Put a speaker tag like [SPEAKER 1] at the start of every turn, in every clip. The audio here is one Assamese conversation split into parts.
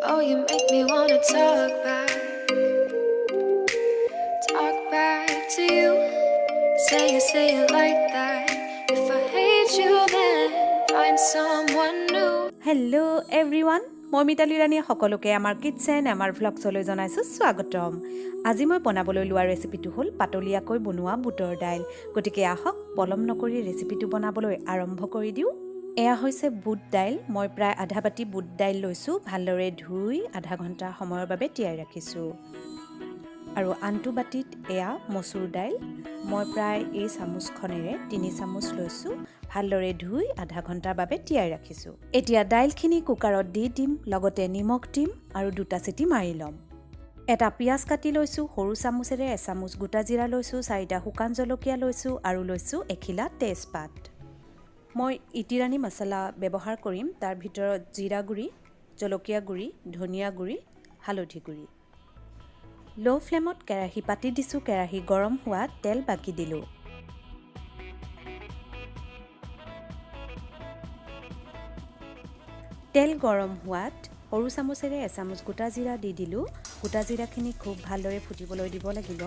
[SPEAKER 1] Oh, you make me wanna talk back. Talk back to you. Say it like that. If I hate you, then find someone new.
[SPEAKER 2] Hello everyone, মই মিতালী ৰাণীয়ে সকলোকে আমাৰ কিটচেন, আমাৰ ভ্লগছলৈ জনাইছোঁ স্বাগতম। আজি মই বনাবলৈ লোৱা ৰেচিপিটো হ'ল পাতলীয়াকৈ বনোৱা বুটৰ দাইল। গতিকে আহক, পলম নকৰি ৰেচিপিটো বনাবলৈ আৰম্ভ কৰি দিওঁ। এয়া হৈছে বুট দাইল। মই প্ৰায় আধা বাতি বুট দাইল লৈছোঁ। ভালদৰে ধুই আধা ঘণ্টা সময়ৰ বাবে তিয়াই ৰাখিছোঁ। আৰু আনটো বাতিত এয়া মচুৰ দাইল। মই প্ৰায় এই চামুচখনেৰে 3 চামুচ লৈছোঁ। ভালদৰে ধুই আধা ঘণ্টাৰ বাবে তিয়াই ৰাখিছোঁ। এতিয়া দাইলখিনি কুকাৰত দি দিম, লগতে নিমখ দিম আৰু 2টা চিটি মাৰি ল'ম। এটা পিঁয়াজ কাটি লৈছোঁ, সৰু চামুচেৰে এচামুচ গোটা জিৰা লৈছোঁ, 4টা শুকান জলকীয়া লৈছোঁ আৰু লৈছোঁ এখিলা তেজপাত। মই ইটিৰাণী মছলা ব্যৱহাৰ কৰিম। তাৰ ভিতৰত জিৰা গুড়ি, জলকীয়া গুড়ি, ধনিয়া গুড়ি, হালধি গুড়ি। ল' ফ্লেমত কেৰাহী পাতি দিছোঁ। কেৰাহী গৰম হোৱাত তেল বাকি দিলোঁ। তেল গৰম হোৱাত সৰু চামুচেৰে এচামুচ গোটা জিৰা দি দিলোঁ। গোটা জিৰাখিনি খুব ভালদৰে ফুটিবলৈ দিব লাগিব।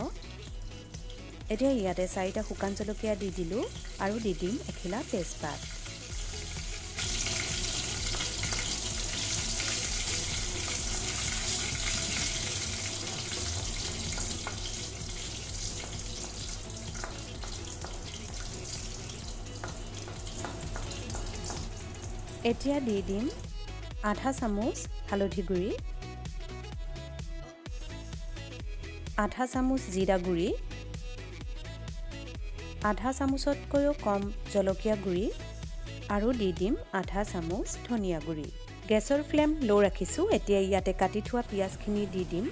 [SPEAKER 2] এতিয়া ইয়াতে 4টা শুকান জলকীয়া দি দিলোঁ আৰু দি দিম এখিলা তেজপাত। এতিয়া দি দিম আধা চামুচ হালধি গুড়ি, আধা চামুচ জিৰা গুড়ি, আধা চামুচতকৈও কম জলকীয়া গুড়ি আৰু দি দিম আধা চামুচ ধনিয়া গুড়ি। গেছৰ ফ্লেম ল' ৰাখিছোঁ। এতিয়া ইয়াতে কাটি থোৱা পিঁয়াজখিনি দি দিম।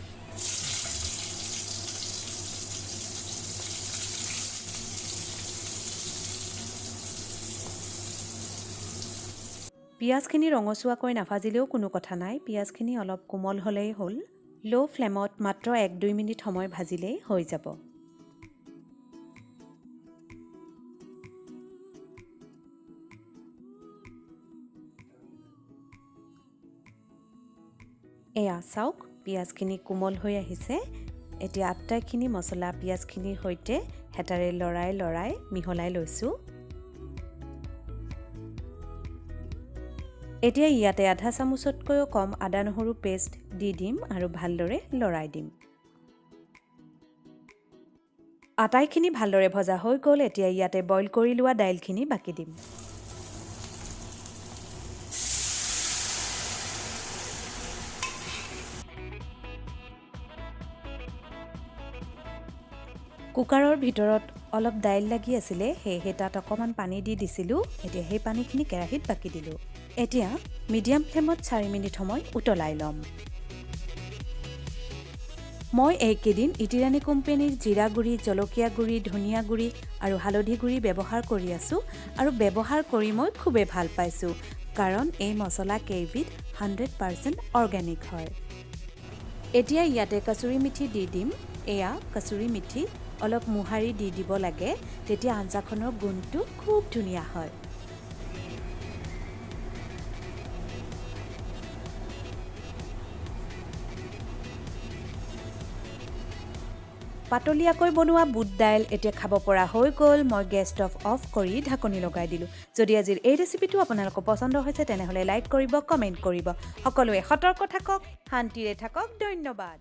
[SPEAKER 2] পিঁয়াজখিনি ৰঙচুৱাকৈ নাভাজিলেও কোনো কথা নাই, পিঁয়াজখিনি অলপ কোমল হ'লেই হ'ল। ল' ফ্লেমত মাত্ৰ 1-2 মিনিট সময় ভাজিলেই হৈ যাব। এয়া চাওক, পিঁয়াজখিনি কোমল হৈ আহিছে। এতিয়া আটাইখিনি মছলা পিঁয়াজখিনিৰ সৈতে হেতাৰে লৰাই লৰাই মিহলাই লৈছোঁ। এতিয়া ইয়াতে আধা চামুচতকৈও কম আদা নহৰু পেষ্ট দি দিম আৰু ভালদৰে লৰাই দিম। আটাইখিনি ভালদৰে ভজা হৈ গ'ল। এতিয়া ইয়াতে বইল কৰি লোৱা দাইলখিনি বাকি দিম। কুকাৰৰ ভিতৰত অলপ দাইল লাগি আছিলে, সেয়েহে তাত অকণমান পানী দি দিছিলোঁ। এতিয়া সেই পানীখিনি কেৰাহীত বাকি দিলোঁ। এতিয়া মিডিয়াম ফ্লেমত 4 মিনিট সময় উতলাই ল'ম। মই এইকেইদিন ইটিৰাণী কোম্পেনীৰ জিৰা গুড়ি, জলকীয়া গুড়ি, ধনিয়া গুড়ি আৰু হালধি গুড়ি ব্যৱহাৰ কৰি আছোঁ আৰু ব্যৱহাৰ কৰি মই খুবেই ভাল পাইছোঁ, কাৰণ এই মছলা কেইবিধ 100% অৰ্গেনিক হয়। এতিয়া ইয়াতে কচুৰি মিঠি দি দিম। এয়া কচুৰি মিঠি অলপ মোহাৰি দি দিব লাগে, তেতিয়া আঞ্জাখনৰ গোন্ধটো খুব ধুনীয়া হয়। পাতলীয়াকৈ বনোৱা বুট দাইল এতিয়া খাব পৰা হৈ গ'ল। মই গেছ ষ্টভ অফ কৰি ঢাকনি লগাই দিলোঁ। যদি আজিৰ এই ৰেচিপিটো আপোনালোকৰ পচন্দ হৈছে, তেনেহ'লে লাইক কৰিব, কমেণ্ট কৰিব। সকলোৱে সতৰ্ক থাকক, শান্তিৰে থাকক। ধন্যবাদ।